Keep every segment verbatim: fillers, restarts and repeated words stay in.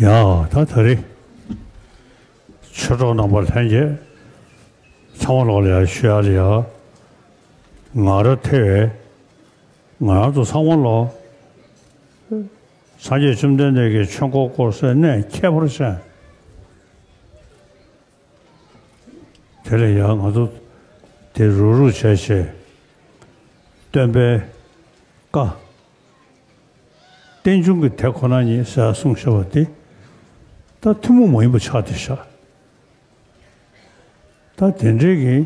ཡ་ད་ད་རེས་ཆོས་གྲོགས་རྣམ་པ་ལྷན་རྒྱས་ཚང་མ་ལོག་ལ་ཡ་ཞུ་ཡ་ལ་ཡ། ང་རང་ཐེ་བའི་ང་རང་ཚོ་ཚང་མ་ལོག་སངས་རྒྱས་བཅོམ་ལྡན་འདས་ཀྱི་ཆོས་འཁོར་བསྐོར་སའི་གནས་ཁྱད་པར་ཅན། དེ་ལས་ཡང་ང་ཚོ་དེ་རུག་རུག་བྱས་བྱས། སྟོན་པའི་བཀའ། རྟེན་འབྱུང་གི་དེ་ཁོ་ན་ཉིད་ཟེར་གསུངས་བཞག་པ་དེ། ད་ཐུན་མོང་མ་ཡིན་པ་ཆགས་བསྡད་བཞག་ད་དེ་འདྲའི་གི་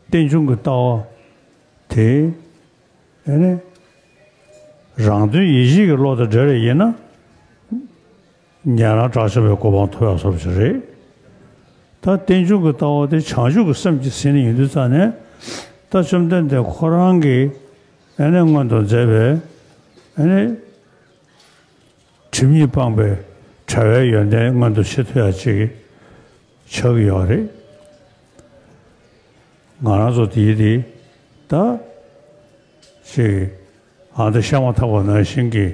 རྟེན་འབྱུང་གི་ལྟ་བ་དེ། ཨེ་ནི། རང་དོན་ཡིད་བྱེད་ཀྱི་བློ་དང་འབྲེལ་བ་ཡིན་ན། ཉན་རང་དགྲ་བཅོམ་པའི་གོ་འཕང་ཐོབ་ཡག་བཟོ་འདྲ་ཅིག་རེད། ད་རྟེན་འབྱུང་གི་ལྟ་བ་དེ་བྱང་ཆུབ་ཀྱི་སེམས་ཀྱིས་ཟིན་ཡོང་དུས་ཙང་ནས། ད་བཅོམ་ལྡན་འདས་ཁོ་རང་གིས་ཨེ་ནི་སྔོན་དུ་མཛད་པའི་ཨེ་ནི། སྒྲིབ་གཉིས་སྤངས་པའི་བྲལ་བའི་ཡོན་ཏན་མངོན་དུ་བྱེད་ཐུབ་ཡག་ཅིག་ཆགས་ཀྱི་ཡོད་རེད། ང་རང་ཚོ་དེའི་དེ་ད་ཅིག་ཨ་ད་བཤད་མ་ཐག་པ་ནང་བཞིན་གྱི་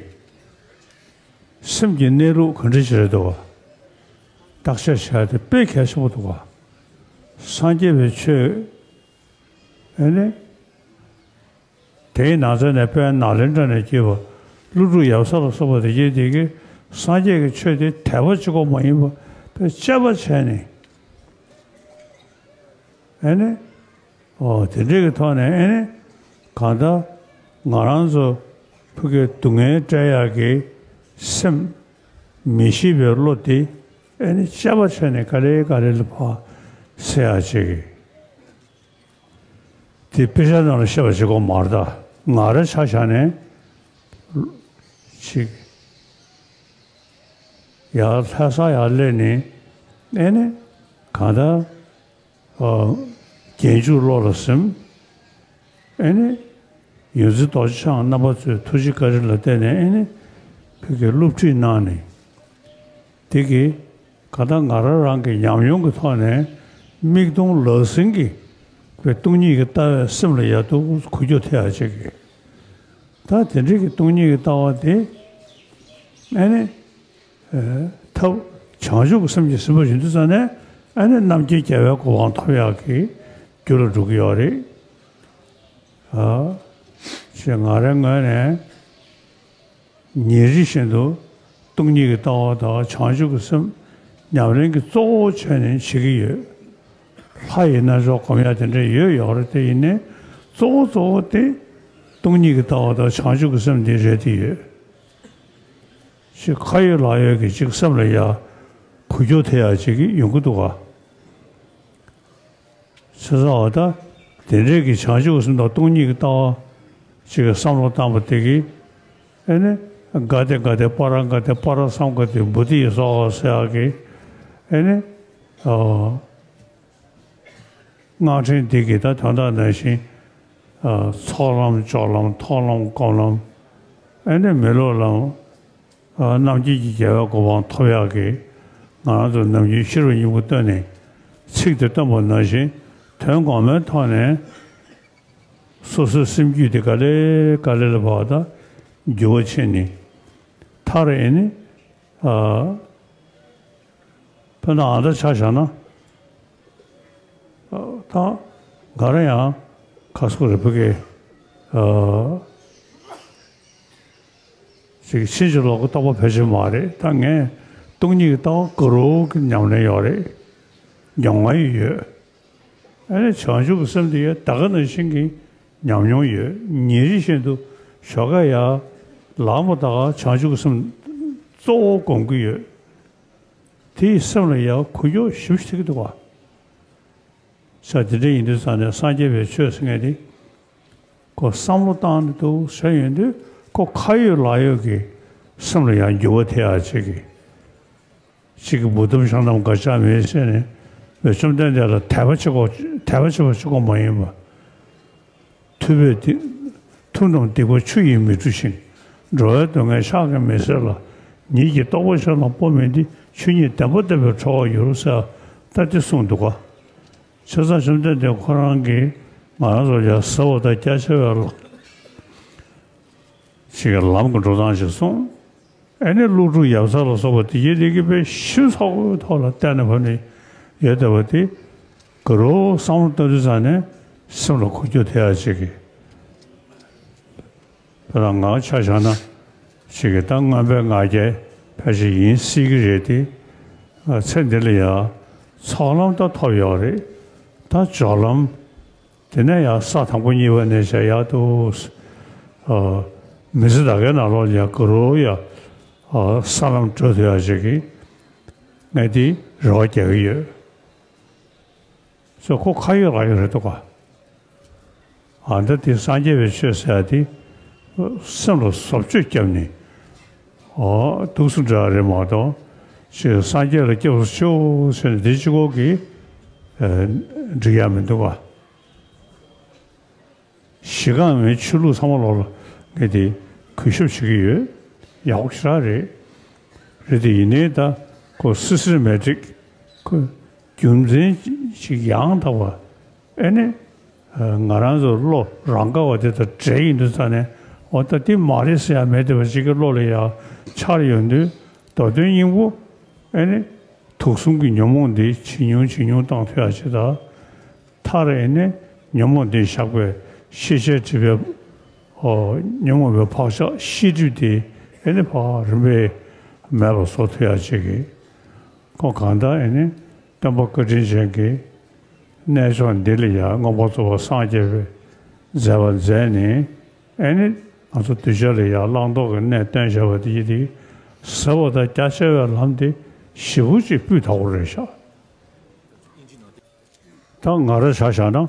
སེམས་ཀྱི་གནས་ལུགས་ག་འདྲ་ཅིག་རེད་འདུག་བ། བརྟག་དཔྱད་བྱས་ཏེ་དཔེ་གལ་ཆེན་པོ་འདུག་བ། སངས་རྒྱས་པའི་ཆོས་ཨེ་ནི། དེའི་ནང་ཚན་ནས་དཔལ་ནཱ་ལེནྡྲ་ནས་སྐྱེས་པ་ཀླུ་སྒྲུབ་ཡབ་སྲས་ལ་སོགས་པ་དེ་གྱད་དེ་གིས་སངས་རྒྱས་ཀྱི་ཆོས་དེ་དད་པ་གཅིག་པོ་མ་ཡིན་པ་དཔེ་དཔྱད་པ་བྱས་ནས། ཨེ་ནི། ཨོ་དེ་འདྲའི་གི་ཐོག་ནས་ཨེ་ནི། གང་ལྟར་ང་རང་ཚོ་ཕ་གིའི་སྡུག་བསྔལ་བྲལ་ཡག་གི་སེམས་མི་ཤེས་པའི་བློ་དེ་ཨེ་ནི་དཔྱད་པ་བྱས་ནས་ག་ལེ་ག་ལེ་ལ་ཕར་སེལ་ཡག་ཅིག་དེ་དཔེ་ཆ་ནང་ལ་བཤད་པ་ཞིག་གོ་མ་རེད་ད། ང་རང་ཆ་བཞག་ནས་ཅིག་ཡར་ལྷ་ས་ཡར་སླེབས་ནས་ཨེ་ནི་གང་ལྟར་ཨ་རྒྱན་འཇུག་བློ་ལ་ཟིན། ཨེ་ནི་ཡོངས་འཛིན་རྡོ་རྗེ་འཆང་རྣམ་པ་ཚོའི་ཐུགས་རྗེ་བཀའ་དྲིན་ལ་བརྟེན་ནས་ཨེ་ནི་ཕ་གིའི་སློབ་ཁྲིད་གནང་ནས། དེ་གིས་གང་ལྟར་ང་རང་རང་གི་ཉམས་མྱོང་གི་ཐོག་ནས་མིག་མཐོང་ལག་ཟིན་གྱི་དཔེ་སྟོང་ཉིད་ཀྱི་ལྟ་བས་སེམས་ལ་ཡག་ཏུ་འཁོར་རྒྱུག་ཐེབས་ཡག་ཅིག་གི། ད་དེ་འདྲའི་གི་སྟོང་ཉིད་ཀྱི་ལྟ་བ་དེ་ཨེ་ནི་ཐབས་བྱང་ཆུབ་ཀྱི་སེམས་ཀྱིས་ཟིན་པ་ཡིན་དུས་ཙང་ནས་ཨེ་ནི་རྣམ་མཁྱེན་རྒྱལ་བའི་གོ་འཕང་ཐོབ་ཡག་གི་རྒྱུ་ལ་འགྲོ་གི་ཡོད་རེད། ཨ་ཅེས་ང་རའི་ངོས་ནས། ཉིན་རེ་བཞིན་དུ་སྟོང་ཉིད་ཀྱི་ལྟ་བ་དང་བྱང་ཆུབ་ཀྱི་སེམས་ཉམས་ལེན་གྱི་གཙོ་བོ་བྱས་ནས་བྱེད་ཀྱི་ཡོད། ལྷ་ཡིན་ན་ཆོག་གོམས་ཡག་དེ་འདྲ་ཡོད་ཡོད་རེད་དེ་ཡིན་ནའི་གཙོ་བོ་གཙོ་བོ་དེ་སྟོང་ཉིད་ཀྱི་ལྟ་བ་དང་བྱང་ཆུབ་ཀྱི་སེམས་འདི་རེད་དེ་ཡོད། ཅིག་ཁ་ཡོད་ལག་ཡོད་ཀྱི་ཅིག་སེམས་ལ་ཡ་འཁོར་རྒྱུག་ཐེབས་ཡག་ཅིག་ཡོང་གི་འདུག་ག་བྱས་ཙང་ད་དེ་འདྲའི་གི་བྱང་ཆུབ་སེམས་དང་སྟོང་ཉིད་ཀྱི་ལྟ་བ་ཅིག་གི་བསམ་བློ་བཏང་བ་དེ་གིས་ཨེ་ནི་ག་ཏེ་ག་ཏེ་པ་ར་ག་ཏེ་པ་ར་སཾ་ག་ཏེ་བོ་དྷི་ཡེ་སྭཱ་ཧཱ་ཟེར་ཡག་གི་ཨེ་ནི་ཨ་སྔགས་ཕྲེང་འདི་གི་ད་དོན་དག་ནང་བཞིན་ཨ་ཚོགས་ལམ་སྦྱོར་ལམ་མཐོང་ལམ་སྒོམ་ལམ་ཨེ་ནི་མི་སློབ་ལམ། རྣམ་མཁྱེན་གྱི་རྒྱལ་བའི་གོ་འཕང་ཐོབ་ཡག་གི་ང་རང་ཚོ་ནམ་རྒྱུན་ཤེས་རབ་སྙིང་པོ་བཏོན་ནས་ཚིག་དེ་བཏོན་པ་ནང་བཞིན་དོན་ངོ་མའི་ཐོག་ནས་སོ་སོའི་སེམས་རྒྱུད་དེ་ག་ལེ་ག་ལེ་ལ་བབ་ད་འགྱུར་བ་ཕྱིན་ནས་མཐར་ཨེ་ནི་ཨ་དཔེར་ན་ཨ་ད་ཆ་བཞག་ན། ད་ང་རང་ཡང་ཁ་སོ་རེ་ཕ་གི་ཅིག་ཕྱིན་ཅི་ལོག་གི་རྟོགས་པ་ཕལ་ཆེར་མ་རེད། ད་ངས་སྟོང་ཉིད་ཀྱི་ལྟ་བ་གུ་རུ་གི་ཉམས་ལེན་ཡོད་རེད། མྱོང་བ་ཡོད། ཨ་ནི་བྱང་ཆུབ་ཀྱི་སེམས་དེ་ཡང་ད་ག་ནང་བཞིན་གྱི་ཉམས་མྱོང་ཡོད། ཉིན་རེ་བཞིན་དུ་ཞོགས་ཀ་ཡར་ལངས་པ་ད་ག་བྱང་ཆུབ་ཀྱི་སེམས་གཙོ་བོ་སྒོམ་གྱི་ཡོད། དེ་ཡིས་སེམས་ལ་ཡང་འཁོར་རྒྱུག་ཞེ་པོ་ཞིག་ཐེབས་ཀྱི་འདུག་བ། ས་དེ་འདྲ་ཡིན་དུས་ཙང་ནས་སངས་རྒྱས་པའི་ཆོས་ཟེར་མཁན་དེ་ཁོ་བསམ་བློ་བཏང་ནས་འདུག་ཟེར་ཡོང་དུས་ཁོ་ཁ་ཡོད་ལག་ཡོད་ཀྱི་སེམས་ལ་ཡང་འགྱུར་བ་ཐེབས་ཡག་ཅིག་གི་ཅིག་གི་བུ་དམ་ཤང་དམ་ག་ཅག་མེད་ཟེར་ནས་བཅོམ་ལྡན་འདས་ལ་དད་པ་བྱེད་དགོས་དད་པ་བྱེད་པ་གཅིག་པོ་མ་ཡིན་པ། ཐུབ་པས་ཐུབ་རྣམས་སྡིག་པ་ཆུ་ཡིས་མི་འཁྲུ་ཞིང་། འགྲོ་བའི་སྡུག་བསྔལ་ཕྱག་གིས་མི་སེལ་ལ། ཉིད་ཀྱི་རྟོགས་པ་ཤར་ལ་སྤོ་མིན་ཏེ། ཆོས་ཉིད་བདེན་པ་བསྟན་པས་གྲོལ་བར་འགྱུར་ཟེར་ད་དེ་གསུངས་འདུག་ག་བྱས་ཙང་བཅོམ་ལྡན་འདས་ཁོ་རང་གིས་ང་རང་ཚོ་ལ་ཟབ་པ་དང་རྒྱ་ཆེ་བའི་ལ་ཞིག་གི་ལམ་གྱི་འགྲོ་སྟངས་ཤིག་གསུངས། ཨེ་ནི་ཀླུ་སྒྲུབ་ཡབ་སྲས་ལ་སོགས་པ་དེ་ཡི་རིགས་ཀྱི་དཔེ་ཞིབ་ཚགས་པོའི་ཐོག་ལ་བལྟས་ནས་བབས་ནས་ཡོད་བསྡད་པ་དེ་ག་རུ་བསམ་བློ་བཏང་དུས་ཙང་ནས་སེམས་ལ་འཁོར་རྒྱུག་ཐེབས་ཡ་ཅིག་གི། དཔེར་ན་ང་ཆ་བཞག་ན་ཅིག་གི་ད་མངོན་པའི་ང་རྒྱལ་ཕལ་ཆེར་ཡིན་སྲིད་ཀྱི་རེད་དེ། ཚེ་འདི་ལ་ཡ་ཚོགས་ལམ་ད་ཐོབ་ཡོད་རེད། ད་སྦྱོར་ལམ། དེ་ནས་ཡང་ས་དང་པོ་གཉིས་པ་ནས་བྱས་ཡག་ཏུ། ཨ། མི་ཚེ་ད་གའི་ནང་ལོགས་ལ་ཡང་ག་རུ་ཡང་། ཨ། ས་ལམ་བགྲོད་ཐུབ་ཡག་ཅིག་གི་ངས་དེ་རེ་བ་རྒྱག་གི་ཡོད། ཙང་ཁོ་ཁ་ཡོད་ལག་ཡོད་རེད་འདུག་ག། ཨ། ད་དེ་སངས་རྒྱས་པའི་ཆོས་ཟེར་ཡག་དེ་སེམས་ལ་བཟོ་བཅོས་བརྒྱབ་ནས། ཨོ། འདུག་སེ་འདྲ་རེད་མ་གཏོགས། ཅིག་སངས་རྒྱས་ལ་སྐྱབས་སུ་མཆིའོ་ཟེར་ནས་འདི་གཅིག་པོ་གིས། ཨ། འགྲིག་ཡག་མི་འདུག་ག། གཞི་རྐང་བའི་ཆོས་ལུགས་ཚང་མ་ལོག་ལ་ངས་དེ་གུས་ཞབས་བྱེད་ཀྱི་ཡོད། ཡག་པོ་ཞེ་དྲག་རེད། རེད་དེ་ཡིན་ནའི་ད་ཁོ་སི་སི་ཊེ་མེ་ཊིག་ཁོ་རྒྱུ་མཚན་ཞིག་ཡང་དག་པ། ཨེ་ནི། ང་རང་ཚོ་བློ་རང་ག་བ་དེ་དང་འབྲེལ་ཡིན་དུས་ཙང་ནས། འོ་ད་དེ་མ་རེད་ཟེར་ཡག་མེད་བསྡད་པ་ཅིག་གི་བློ་ལ་ཡ་འཆར་ཡོང་དུས། མདོ་དོན་སྙིང་པོ། ཨེ་ནི། དུག་གསུམ་གྱི་ཉོན་མོངས་འདི་ཇེ་ཉུང་ཇེ་ཉུང་བཏང་ཐུབ་ཡག་ཅིག་དང་། མཐར་ཨེ་ནི་ཉོན་མོངས་འདི་བཞག་པའི་ཤེས་བྱའི་སྒྲིབ་པའི། ཨོ། ཉོན་མོངས་པའི་བག་ཆགས་ཤེས་སྒྲིབ་དེ་ཨེ་ནི་ཕར་རིམ་པས་མེད་པར་བཟོ་ཐུབ་ཡག་ཅིག་གི། ཁོ་གང་ལྟར་ཨེ་ནི་སྟོན་པ་བཀའ་དྲིན་ཅན་གྱི་གནས་མཆོག་འདི་ལ་ཡང་མངོན་པར་རྫོགས་པར་སངས་རྒྱས་པའི་མཛད་པ་མཛད་ནས། ཨེ་ནི་ང་ཚོ་གདུལ་བྱ་ལ་ཡང་བླང་དོར་གྱི་གནས་སྟོན་བྱ་བ་དེ་ཡིན་ཏེ། ཟབ་པ་དང་རྒྱ་ཆེ་བའི་ལམ་དེ་ཞེ་པོ་ཅིག་སྤུས་དག་པོ་རེད་ཤག། ད་ང་རང་ཆ་བཞག་ན།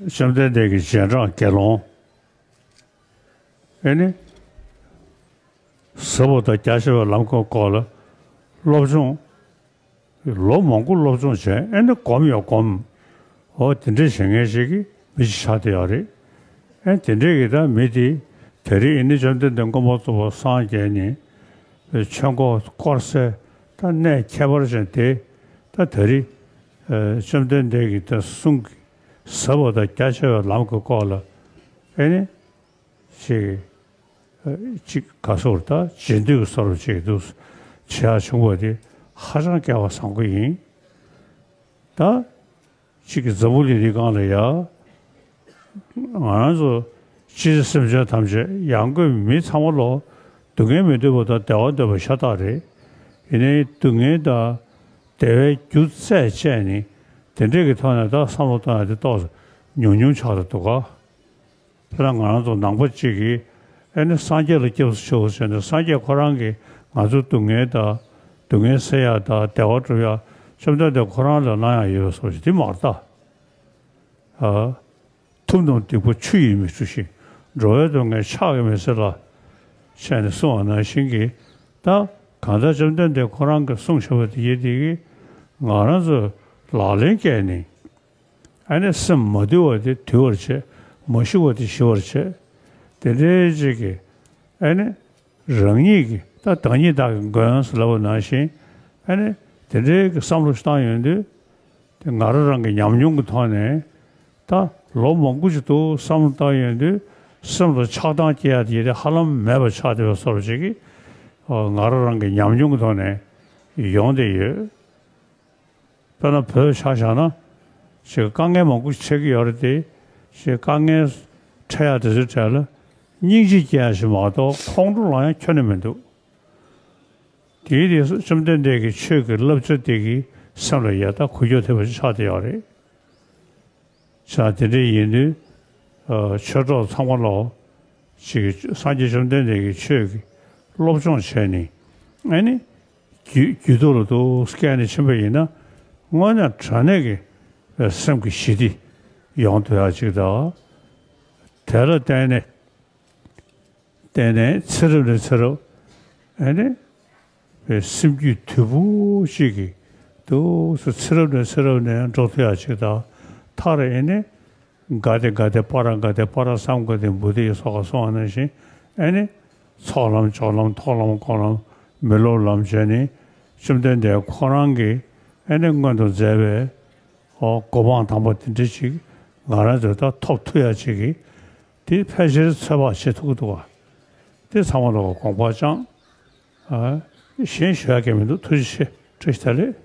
བཅོམ་ལྡན་འདས་ཀྱི་རྗེས་འབྲང་དགེ་སློང་། ཨེ་ནི། ཟབ་པ་དང་རྒྱ་ཆེ་བའི་ལམ་གྱི་སྐོར་ལ་སློབ་སྦྱོང་། ལོ་མང་པོ་སློབ་སྦྱོང་བྱས། ཨེ་ནི་སྒོམ་ཡང་སྒོམ། འོ་དེ་འདྲས་བྱེད་མཁན་ཞིག་གི་མི་ཞིག་ཆགས་བསྡད་ཡོད་རེད། ཨེ་དེ་འདྲས་ཀྱི་ད་མི་དེ་དེ་རིང་ཨེ་ནི་བཅོམ་ལྡན་འདས་མངོན་པར་རྫོགས་པར་སངས་རྒྱས་ནས་ཆོས་འཁོར་བསྐོར་སའི་ད་གནས་ཁྱད་པར་ཅན་དེ། ད་དེ་རིང་ཨེ་བཅོམ་ལྡན་འདས་ཀྱི་ད་གསུང་གི་ཟབ་པ་དང་རྒྱ་ཆེ་བའི་ལམ་གྱི་སྐོར་ལ་ཨེ་ནི། ཅིག་ཅིག་ག་སོར་ད་རྗེས་ཟློས་ཀྱི་སོར་ཅིག་འདུག་བྱེད་ཡག་བྱུང་བ་དེ་ཧ་ཅང་སྐལ་བ་བཟང་པོ་ཡིན། ད་ཅིག་གི་འཛམ་བུ་གླིང་འདི་སྒང་ལ་ཡ། ང་རང་ཚོ་སྤྱིར་སེམས་ཅན་ཐམས་ཅད་ཡང་སྒོས་མི་ཚང་མ་ལོ་སྡུག་བསྔལ་མི་འདོད་པ་དང་བདེ་བ་འདོད་པ་ཤ་སྟག་རེད། ཡིན་ནའི་སྡུག་བསྔལ་དང་བདེ་བའི་རྒྱུ་རྩད་བཅད་ནས་དེ་འདྲས་ཀྱི་ཐོག་ནས་ད་བསམ་བློ་གཏོང་ཡག་དེ་ཏོག་ཙམ་ཉུང་ཉུང་ཆགས་འགྲོ་འདུག་ག། དེ་ལ་ང་རང་ཚོ་ནང་པ་གཅིག་གིས་ཨེ་ནི་སངས་རྒྱས་ལ་སྐྱབས་སུ་མཆིའོ་ཟེར་ནས། སངས་རྒྱས་ཁོ་རང་གིས་ང་ཚོའི་སྡུག་བསྔལ་དང་སྡུག་བསྔལ་སེལ་ཡག་དང་བདེ་བ་སྒྲུབ་ཡག་བཅོམ་ལྡན་འདས་ཁོ་རང་ལ་གནང་ཡག་ཡོད་པའི་བཟོ་ཞིག་དེ་མ་རེད་ད། ཨ། ཐུབ་རྣམས་སྡིག་པ་ཆུ་ཡིས་མི་འཁྲུ་ཞིང་། འགྲོ་བའི་སྡུག་བསྔལ་ཕྱག་གིས་མི་སེལ་ལ། ཞེས་ནས་གསུངས་པ་ནང་བཞིན་གྱི། ད་གང་ལྟར་བཅོམ་ལྡན་འདས་ཁོ་རང་གིས་གསུངས་བཞག་པ་དེ་ཡིན་དེ་གིས་ང་རང་ཚོས་ལག་ལེན་བཀལ་ནས། ཨ་ནི་སེམས་མ་དུལ་བ་དེ་དུལ་བར་བྱེད། མ་ཞི་བ་དེ་ཞི་བར་བྱེད། དེ་འདྲའི་ཅིག་གི་ཨ་ནི་རང་ཉིད་ཀྱི་ད་བདག་ཉིད་བདག་གི་མགོན་ཟེར་ལབ་པ་ནང་བཞིན། ཨ་ནི་དེ་འདྲའི་གི་བསམ་བློ་ཞིག་བཏང་ཡོང་དུས། དེ་ང་རང་རང་གི་ཉམས་མྱོང་གི་ཐོག་ནས་ད་ལོ་མང་པོ་ཞིག་ཏུ་བསམ་བློ་བཏང་ཡོང་དུས། སེམས་ལ་ཆགས་སྡང་སྐྱེ་ཡ་དེ་ཧ་ལམ་མེད་པ་ཆགས་བསྡད་པའི་བཟོ་འདྲ་ཅིག་གི་ང་རང་རང་གི་ཉམས་མྱོང་གི་ཐོག་ནས་ཡོང་བསྡད་ཡོད། དཔེར་ན་བོད་ཆ་བཞག་ན། ཅིག་དཀའ་ངལ་མང་པོ་ཞིག་འཕྲད་ཀྱི་ཡོད་རེད་དེ། ཅིག་དཀའ་ངལ་འཕྲད་ཡག་དེ་ཚོའི་གྲས་ལ་སྙིང་རྗེ་སྐྱེ་ཡག་ཞིག་མ་གཏོགས་ཁོང་ཁྲོ་ལངས་ཡག་ཁྱོན་ནས་མི་འདུག། དེའི་དུས་སུ་བཅོམ་ལྡན་འདས་ཀྱི་ཆོས་ཀྱི་བསླབ་བྱ་དེ་གིས་སེམས་ལ་ཡང་དག་འཁོར་རྒྱུག་ཐེབས་པ་ཞིག་ཆགས་བསྡད་ཡོད་རེད། ཆ་དེ་འདྲ་ཡིན་དུས། ཨ། ཆོས་གྲོགས་ཚང་མ་ལོ། ཅིག་སངས་རྒྱས་བཅོམ་ལྡན་འདས་ཀྱི་ཆོས་ཀྱི་སློབ་སྦྱོང་བྱས་ནས། ཨ་ནི། རྒྱུད་རྒྱུད་ཐོག་ལ་འདུག་སྐྱེས་ནས་ཕྱིན་པ་ཡིན་ན། དངོས་གནས་དྲང་གནས་ཀྱི་སེམས་ཀྱི་ཞི་བདེ་ཡོང་ཐུབ་ཡག་ཅིག་དང་། དེ་ལ་བརྟེན་ནས། བརྟེན་ནས་ཚེ་རབས་ནས་ཚེ་རབས། ཨེ་ནི། པའི་སེམས་རྒྱུད་དུལ་པོ་ཅིག་གིས་འདུག་སེ་ཚེ་རབས་ནས་ཚེ་རབས་ནས་འགྲོ་ཐུབ་ཡག་ཅིག་དང་། མཐར་ཨེ་ནི། ག་དེ་ག་དེ་པ་ར་ག་དེ་པ་ར་སཾ་ག་དེ་བུ་དེ་སོགས་ཀ་གསུངས་པ་ནང་བཞིན། ཨེ་ནི། ཚོགས་ལམ་སྦྱོར་ལམ་ཐོག་ལམ་སྐོར་ལམ་མི་སློབ་ལམ་བྱས་ནས། བཅོམ་ལྡན་འདས་ཁོ་རང་གིས་ཨེ་ནི་སྔོན་དུ་མཛད་པའི། ཨོ། གོ་འཕང་དམ་པ་དེ་འདྲ་ཅིག་ང་རང་ཚོས་ད་ཐོབ་ཐུབ་ཡག་ཅིག་གི། དེ་ཕལ་ཆེར་ཚོད་དཔག་བྱེད་ཐུབ་ཀྱི་འདུག་ག། དེ་ཚང་མ་ལ་དགོངས་པ་བཅངས། ཨ། གཞན་ཞུ་ཡག་གི་མི་འདུག་ཐུགས་རྗེ་ཆེ། བཀྲ་ཤིས་བདེ་ལེགས།